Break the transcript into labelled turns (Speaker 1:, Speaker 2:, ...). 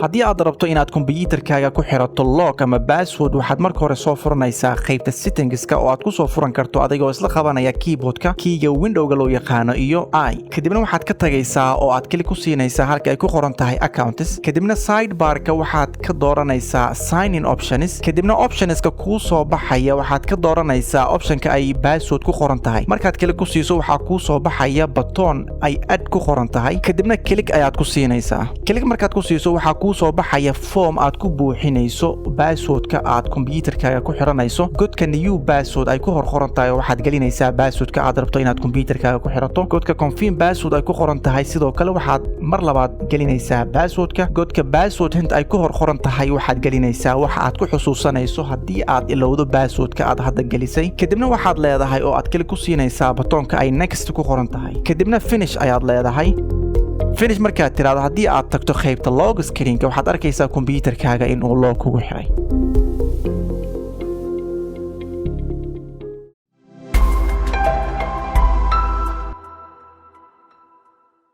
Speaker 1: Haddii aad rabto inaad kombiyuutarkaaga ku xirato lock ama password, waxaad marka hore soo furanaysaa qaybta settingska, oo aad ku soo furan karto adigoo isla qabanaya keyboardka keyga Windowga loo yaqaano iyo I. Kadibna waxaad ka tagaysaa oo aad click ku siinaysaa halka ay ku qoran tahay Accounts. Kadibna sidebarka waxaad ka dooranaysaa Sign in options. Kadibna optionska kuu soo baxaya waxaad ka dooranaysaa optionka ay password ku qoran tahay. Markaad click ku siiso, waxaa kuu soo baxaya button ay Add ku qoran tahay. Kadibna click ayaad ku siinaysaa. Click markaad ku siiso, waxaa kuu soo baxaya form aad ku buuxinayso passwordka aad kombiyuutarkaaga ku xiranayso. Godka New password ay ku hor qoran tahay waxaad gelinaysaa passwordka aad rabto inaad kombiyuutarkaaga ku xirato. Godka Confirm password ay ku qoran tahay sidoo kale waxaad mar labaad gelinaysaa passwordka. Godka Password hint ay ku hor qoran tahay waxaad gelinaysaa waxa aad ku xusuusanayso haddii aad ilowdo passwordka aad hadda gelisay. Kadibna waxaad leedahay oo aad click ku siinaysaa buttonka ay Next ku qoran tahay. Kadibna Finish ayaad leedahay. Finish markaad tiraahdo, haddii aad tagto qaybta lock screenka, waxaad arkaysaa kombiyuutarkaaga inuu lock kugu xiray.